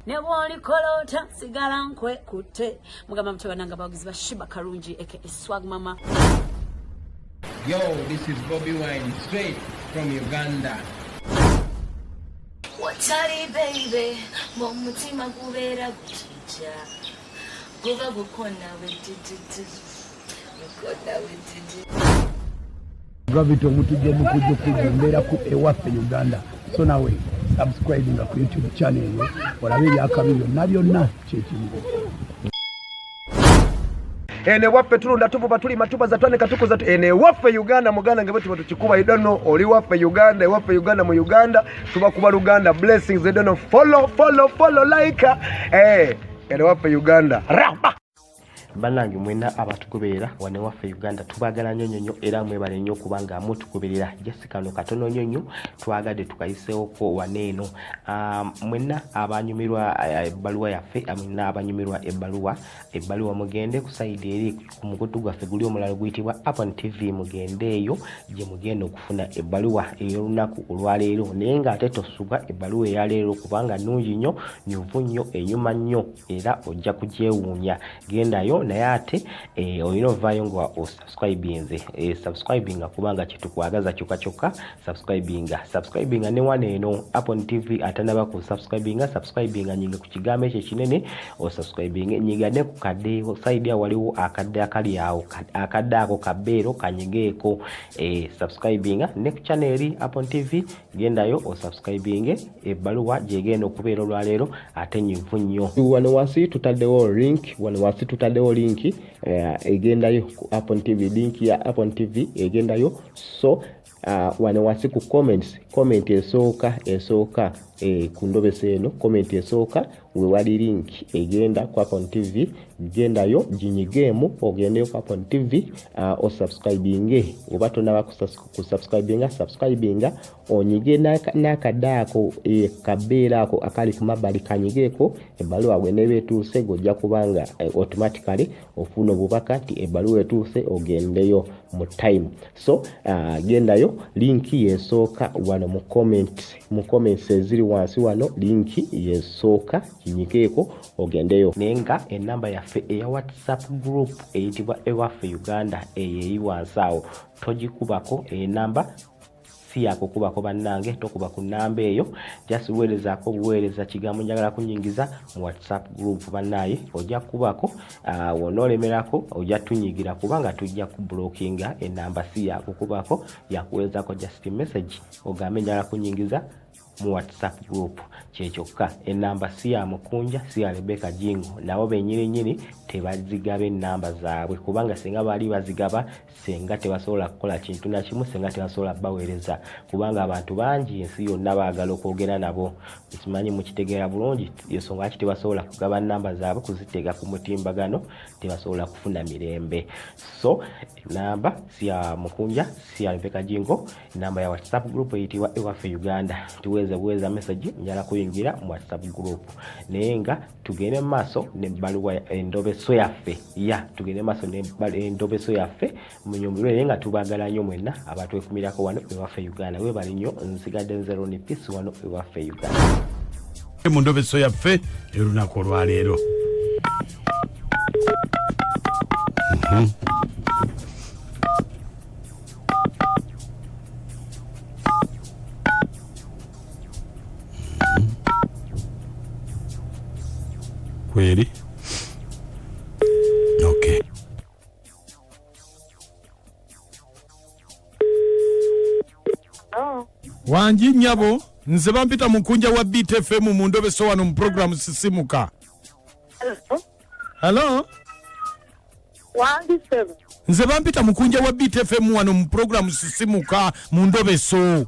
Ne bw'olikola otya sigala nkwekutte. Mugamba mutya banange abawagizi ba Shiba Karungi aka Swag Mama. Yo, this is Bobby Wine straight from Uganda. Watali baby, mu mutima gubeera gutija guba gukona wetititi gukona wetiti. Gravity omutujju omukujjukujju mbeera ku ewaffe Uganda so nawe subscribinga ku YouTube channel eyo olabe ebyakabi byonna byonna kyekimu. Eno ewaffe tulunda tuvuba tulima tubaza twanika tukuza eno ewaffe Uganda muganda nge bwetuba tukikuba you don't know oli waffe Uganda ewaffe Uganda mu Uganda tubakuba Luganda blessings you don't know follow follow follow like eno ewaffe Uganda raba. Bannange mwena abatugoberera wano ewaffe Uganda tubagala nnyo nnyo nnyo era mwebale nnyo okuba nga mutugoberera. Just kano katono nnyo nnyo twagadde tukayisewoko wano eno. Mwenna abanyumirwa ebbaluwa yaffe, mwenna abanyumirwa ebbaluwa mugende ku sayidi eri ku mukutu gwaffe guli omulala guyitibwa Apon TV, mugende eyo gye mugenda okufuna ebbaluwa ey'olunaku olwaleero. Naye ng'ate tosubwa ebbaluwa eyaleero kubanga nnungi nnyo, nyuvu nnyo, enyuma nnyo era ojja kugyewuunya. Gendayo naye ate olina ovaayo nga osubscribinze. Subscribinga kubanga kyetukwagaza kyokka kyokka, subscribinga. Subscribinga ne wano eno Apon TV atanaba ku subscribinga, subscribinga nyinga ku kigambo ekyo ekinene osubscribinge, nyiga ne ku kadde side awo waliwo akadde akali awo, akadde ako kabeero kanyigeeko. Subscribinga ne ku channel eri Apon TV, gendayo osubscribinge ebbaluwa gyegenda okubeera olwaleero ate nyivu nnyo. Wano wansi tutaddewo link, wano wansi tutaddewo link egendayo ku Apon TV, link ya Apon TV egendayo. So wano wansi ku comments, comment esooka ku ndobeso eno, comment esooka we wali link egenda ku Apon TV, gendayo ginyigeemu ogendeyo ku Apon TV osubscribinge. Oba tonaba kusubscribinga, subscribinga onyige n'akadde ako kabeera ako akali ku mabbali kanyigeeko, ebbaluwa bw'eneeba etuuse ng'ojja kubanga automatically ofuna obubaka nti ebbaluwa etuuse ogendeyo mu time. So gendayo, link yesooka wano mu comments eziri wansi wano, link yesooka kinyigeeko ogendeyo. Naye nga enamba yaffe eya WhatsApp group eyitibwa Ewaffe Uganda eyo eri wansi awo, togikubako enamba si yakukubako bannange, tokuba ku nnamba eyo, just weerezaako obuweereza kigambo njagala kunyingiza mu WhatsApp group bannaaye, ojja kukubako, w'onoolemerako ojja tunyigira kubanga tujja kublockinga enamba si yakukubako, yakuweerezaako just message ogambe njagala kunyingiza mu WhatsApp group, kye kyokka. Enamba si ya Mukunja, si ya Rebecca Jingo, nabo bennyini nnyini tebazigaba ennamba zaabwe kubanga singa baali bazigaba singa tebasobola kukola kintu na kimu, singa tebasobola baweereza kubanga abantu bangi ensi yonna baagala okwogera nabo. Nkimanyi mukitegeera bulungi ensonga lwaki tebasobola kugaba nnamba zaabwe kuziteeka ku mutimbagano, tebasobola kufuna mirembe. So enamba si ya Mukunja, si ya Rebecca Jingo, enamba ya WhatsApp group eyitibwa Ewaffe Uganda. Tuweereza buweereza message njala kuyingira mu WhatsApp group. Naye nga tugende mu maaso n'ebbaluwa endobeso yaffe, ya tugende mu maaso n'endobeso yaffe munyumirwe, naye nga tubaagala nnyo mwenna abatwekumirako wano Ewaffe Uganda. Weebale nnyo, nsigadde nze Ronnie Peace wano Ewaffe Uganda. Mu ndobeso yaffe olunaku olwaleero. Kweri. Okay. Oh. Wangi nnyabo, nze bampita Mukunja wa Beat FM mu ndobeso wano mu program Sisimuka. Hello. Hello. Wangi sebo. Nze bampita Mukunja wa Beat FM wano mu program Sisimuka mu ndobeso.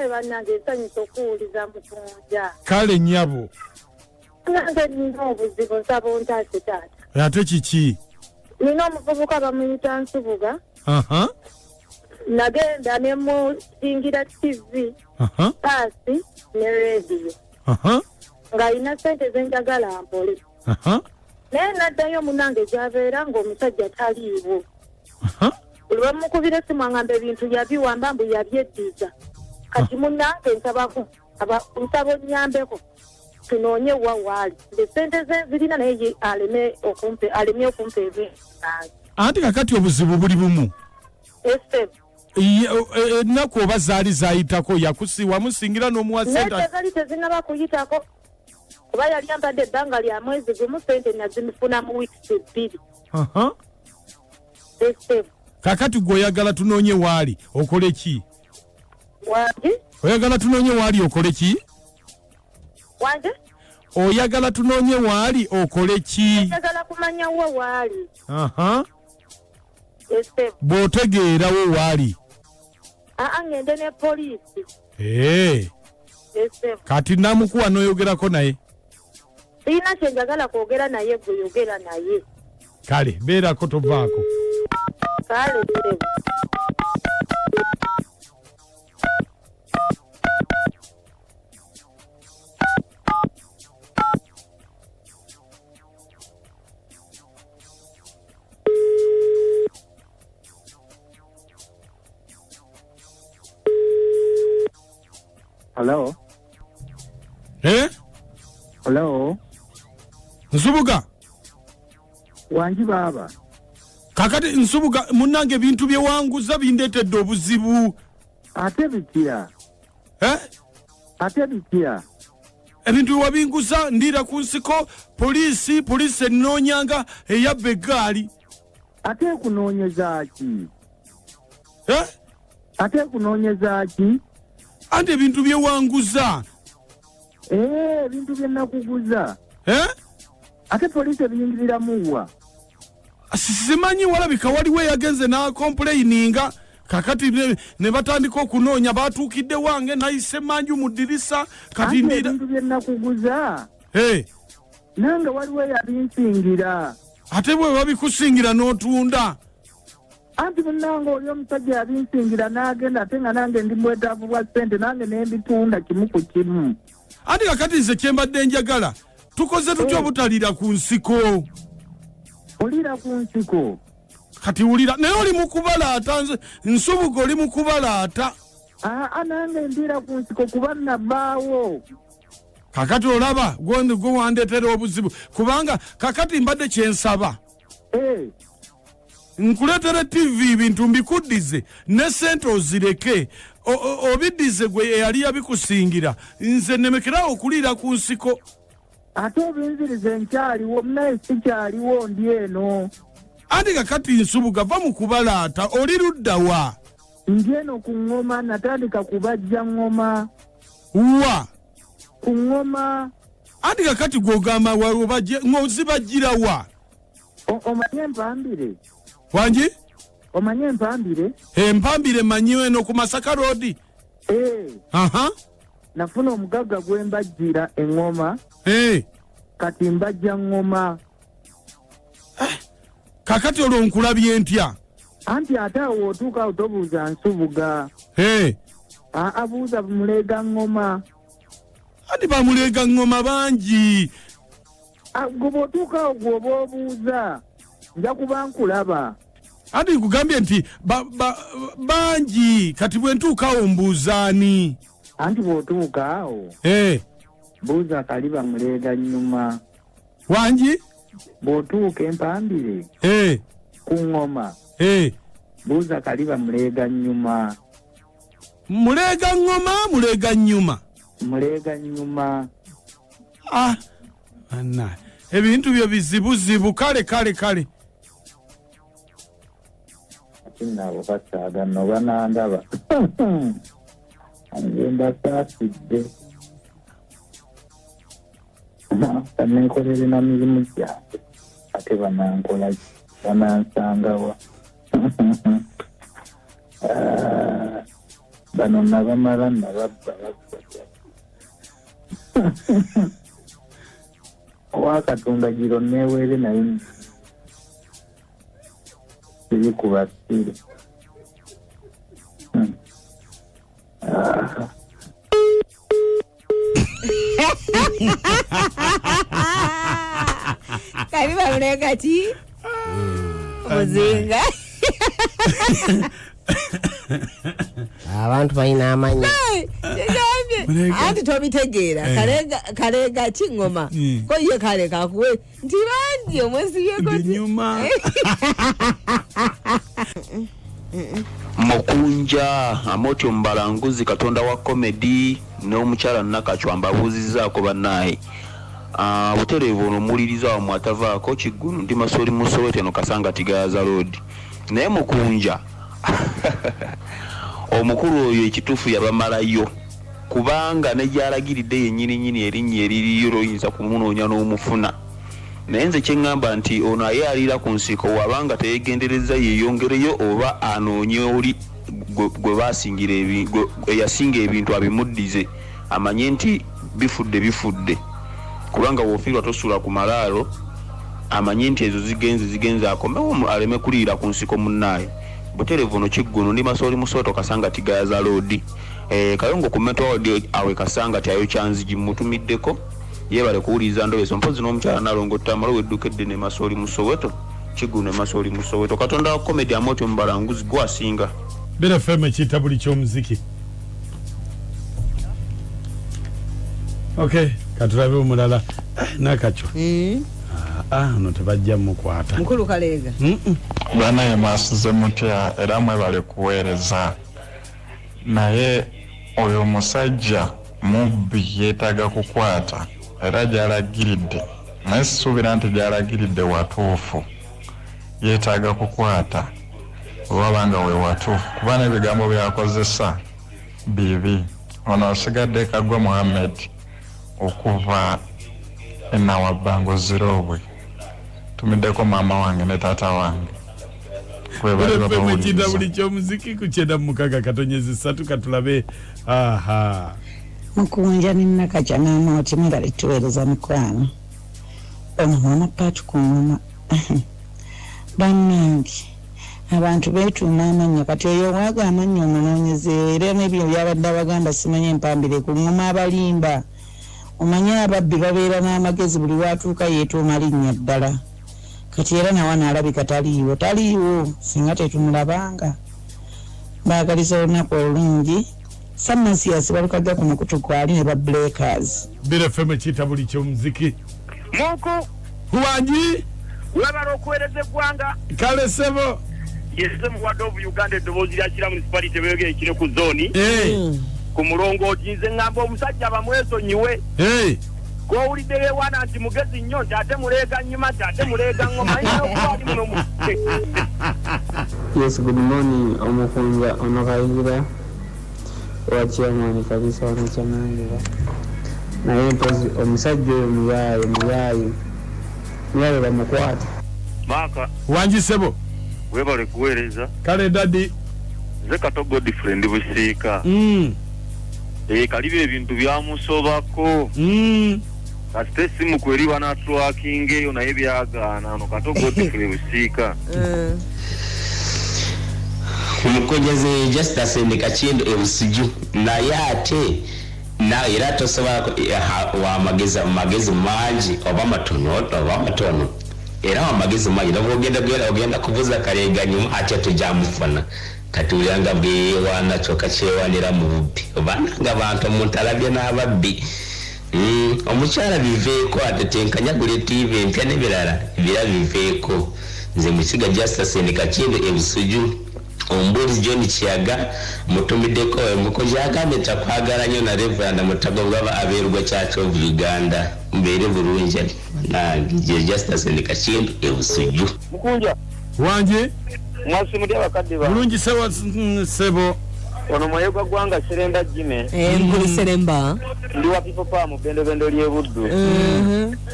Bannange nsanyusa okuwuliza Mukunja. Kale nnyabo. Nange nina obuzibu, nsaba ontaase taata. Ate kiki? Nina omuvubuka bamuyita Nsubuga. Nagenda ne musingira TV, paasi ne radio. Ng'alina ssente ze njagala mpole. Naye n'addayo munnange gy'abeera ng'omusajja taliiwo. Buli bamukubira esimu angamba ebintu yabiwamba mbu yabyeddiza. Kati munnange nsaba nsaba onnyambeko tunoonye wa waali. Nze ssente ze nzirina naye ye aleme okumpa alemye okumpa ebintu byange. Anti kakati obuzibu buli bumu. Ese Ennaku oba zaali zaayitako wamusingira n'omuwa ssente. Nedda zaali tezinnaba kuyitako kuba yali ampadde ebbanga lya mwezi gumu, ssente nazifuna mu wiikisi 2. Ese Kakati gwe oyagala tunoonye waali okole ki? Wangi? Oyagala tunoonye waali okole ki? Wange? Oyagala tunoonye waali okole ki? Njagala kumanya wa waali. Ese Bw'otegeerawo waali. Aa, ngende ne poliisi. Ese Kati namukuwa n'oyogerako naye. Sirina kye njagala kwogera naye, gwe yogera naye. Kale beerako tovaako. Kale ssebo. Hello? Hello? Nsubuga. Wangi baaba. Kakati Nsubuga munnange ebintu bye wanguza bindeetedde obuzibu. Ate bitya? Ate bitya? Ebintu bye wabinguza ndiira ku nsiko, poliisi ennoonyanga eyabba eggaali. Ate ekunoonyeza ki? Ate ekunoonyeza ki? Anti ebintu bye wanguza. Ebintu bye nakuguza. Ate poliisi ebiyingiriramu wa? Simanyi, walabika waliwo eyagenze n'akompuleyininga. Kakati ne batandika okunoonya, batuukidde wange nayise manju mu ddirisa kati Anti ndira. ebintu bye nakuguza. Nange waliwo eyabinsingira. Ate bwe babikusingira n'otunda. Anti munnange oli omusajja yabinsingira n'agenda, ate nga nange ndi mwetaavu bwa ssente, nange ne mbitunda kimu ku kimu. Anti kakati nze kye mbadde njagala tukoze tutya obutalira ku nsiko? Olira ku nsiko? Kati wulira, naye oli mu kubalaata, nze Nsubuga oli mu kubalaata. Aa, nange ndira ku nsiko kuba navaawo. Kakati olaba gwe wandeetera obuzibu kubanga kakati mbadde kyensaba. Nkuleetere TV ebintu mbikuddize ne ssente ozireke. Obiddize gwe eyali yabikusingira, nze nnemekerawo okuliira ku nsiko. Ate obinzirize nkyaliwo, naye sikyaliwo, ndi eno. Anti kakati Nsubuga va mu kubalaata, oli ludda wa? Ndi eno ku ŋŋoma, natandika kubajja ŋŋoma. Wa? Ku ŋŋoma. Anti kakati gw'ogamba ng'ozibajjira wa? Omanye empambire? Wangi? Omanye empambire? Empambire mmanyiwo eno ku Masaka Road. Nafuna omugagga gwe mbajjira eŋŋoma. Kati mbajja ŋŋoma. Kakati olwo nkulabye ntya? Anti ate awo otuuka awo tobuuza Nsubuga. Aa, buuza Muleega ŋŋoma. Anti bamuleega ŋŋoma bangi. Gwe bw'otuuka awo gw'oba obuuza, nja kuba nkulaba. Anti nkugambye nti bangi, kati bwe ntuuka awo mbuuza ani? Anti bw'otuuka awo, buuza Kaliba Muleega nnyuma. Wangi? Bw'otuuka empambire, ku ŋŋoma, buuza Kaliba Muleega nnyuma. Muleega ŋŋoma, Muleega nnyuma. Muleega nnyuma. Anna, ebintu byo bizibuzibu. Kale, kale, kale. Ate nabo basaaga nno banandaba. Nze mbasaasidde. Kanneekolere na mirimu gyange, ate banankola ki? Banansangawa? Bano nabamala nababba babba. Owa Katonda giro neewere naye siri ku basiru. Kali bamulega ki? Muzinga. Abantu balina amannya. Kigambye anti tobitegeera. Eh. Kaleega kaleega kiŋŋoma ko ye kale kakuwe nti bangi omwesibyeko nyuma. Mukunja Amoti Omubalanguzi, katonda wa komedi, n'omukyala Nakacwa, mbabuuzizzaako bannaaye. Ah, butereevu ono omuwuliriza wammwe atavaako kiggulu, ndi Masooli Musowete eno Kasanga Tigayaza Road. Naye Mukunja, omukulu oyo ekituufu yabamalayo, kubanga ne gy'alagiridde yennyini nnyini erinnya eririyo loyinza kumunoonya n'omufuna. Naye nze kye ŋŋamba nti ono aye aliira ku nsiko, wabanga teyegendereza yeeyongereyo oba anoonye oli gwe basingira eyasinga ebintu abimuddize, amanye nti bifudde bifudde, kubanga bw'ofiirwa tosula ku malaalo. Amanye nti ezo zigenze zigenze, akomewo aleme kuliira ku nsiko munnaaye. Butereevu ono kigguno, ndi Masooli Musooto Kasanga Tigayaza Road. Eh, Kayongo ku Metro awe Kasanga tyayo kyanzigi mutumiddeko, yeebale kuwuliriza ndobeso mpozi n'omukyala Nalongo Tamalo wedduka eddene. Masooli Musoweto kiguno, Masooli Musoweto, katonda wa komedi Amoti Omubalanguzi, gwasinga. Bira FM ekiyita buli kyomuziki. Ok, katulabe omulala. Eh, Nakacwa. Ah, ono tebajja mukwata. Mukulu Kaleega. Banaye mwasuze mutya? Era mwebale kuweereza, naye oyo omusajja mubbi, yeetaaga kukwata era gy'alagiridde, naye sisuubira nti gy'alagiridde watuufu. Yeetaaga kukwata oba nga we watuufu, kuba n'ebigambo by'akozesa bibi. Ono asigadde Kagwa Muhammed okuva enawabbango Zirobwe. Tumiddeko maama wange ne taata wange. Bira FM ekiyita buli kyomuziki ku 96.3. Katulabe aha. Mukunja ne Nakacwa n'Amooti, mwebale tuweereza mikwano. Ono mwana Paati ku ngoma. Bannange, abantu beetuuma amannya, kati oyo waaga amannya omunoonyeza, era n'ebyo byabadde abagamba simanyi empambire ku ngoma abalimba. Omanye ababbi babeera n'amagezi, buli lwatuuka yeetuuma linnya ddala. Kati era nawano alabika taliiwo, taliiwo, singa tetumulabanga. Baagaliza olunaku olulungi. Samasias balukajja ku mukutu kwali ne ba Breakers. Bira FM ekiyita buli kyomuziki. Muku. Wangi. Webala okuweereza eggwanga. Kale sebo. Yese muwadde of Uganda, eddoboozi lya Kira Municipality, bwege ekire ku zooni ku mulongooti. Nze ŋŋamba omusajja bamwesonyiwe. Gw'owulidde yeewaana nti mugezi nnyo, nti ate muleega nnyuma, nti ate muleega ŋŋoma, ayina okuba ali muno mu Yes, good morning, omukunja. Ono Kayigira wa chairman kabisa wano Kyamangira. Naye mpozi omusajja oyo muyaaye, muyaaye, muyaaye, bamukwata. Maaka. Wangi sebo. Webale kuweereza. Kale daddy. Nze Kato Godfrey, ndi Busiika. Eh, kaliba ebintu byamusobako. Kasita esimu kweri banatwakinga eyo, naye byagaana. Ono Kato Godfrey, Busiika. Omukunjaze Justus Kakindo Ebusiju, naye ate na era tosobola wamagezi, magezi mangi oba matono oba matono, era wamagezi mangi noba ogenda ogenda kubuza Kaleega nyuma atya tujamufuna. Kati ulanga bweyewaana kyokka kyewanira mu bubbi obananga bantu omuntu alabye n'ababbi. Omukyala biveeko, atetenkanya gula TV empya n'ebirala bira biveeko. Nze mukiga Justus Kakindo Ebusuju. Ombuuzi John Kiyaga mutumiddeko omukozi agambye takwagala nnyo na Reverend Mutagobwa abeerugwa Church of Uganda. Mbeere bulungi nange je Justus Kakindo Ebusuju. Mukunja. Wangi. Mwasimu abakadde ba Bulungi sewa sebo. Ono mwoyo gwa ggwanga Seremba Jime. Eh, mukulu Seremba. Ndi wa People Power mu bendobendo ly'e Buddu.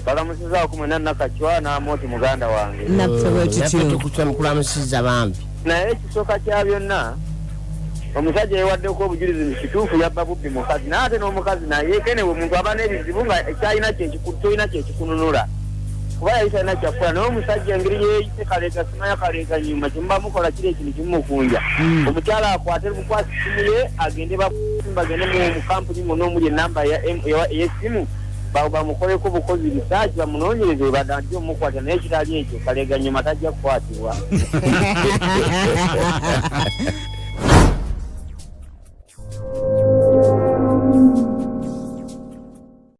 Balamusizaako mwena Nakacwa n'Amooti muganda wange. Naffe bwe tutyo. Naffe tukulamusiza bambi. Naye ekisooka kya byonna, omusajja yewaddeko obujulizi mu kituufu yabba bubbi mukazi, naye ate n'omukazi naye kenewe omuntu aba n'ebizibu nga kyalina kyolina kyekikununula, kuba yali talina kyakukola. Naye omusajja engeri yeyise Kaleega simanya Kaleega nyuma kyemuba mukola kiri ekintu kimumukunja. Omukyala akwate bukwasi simu ye agende bagende mu kampuni mwonna omuli enamba ey'essimu. Bamukoleko bukozi risaaki, bamunoonyereze webatandike omukwata, naye ekitali ekyo Kalega nyuma tajja kukwatibwa.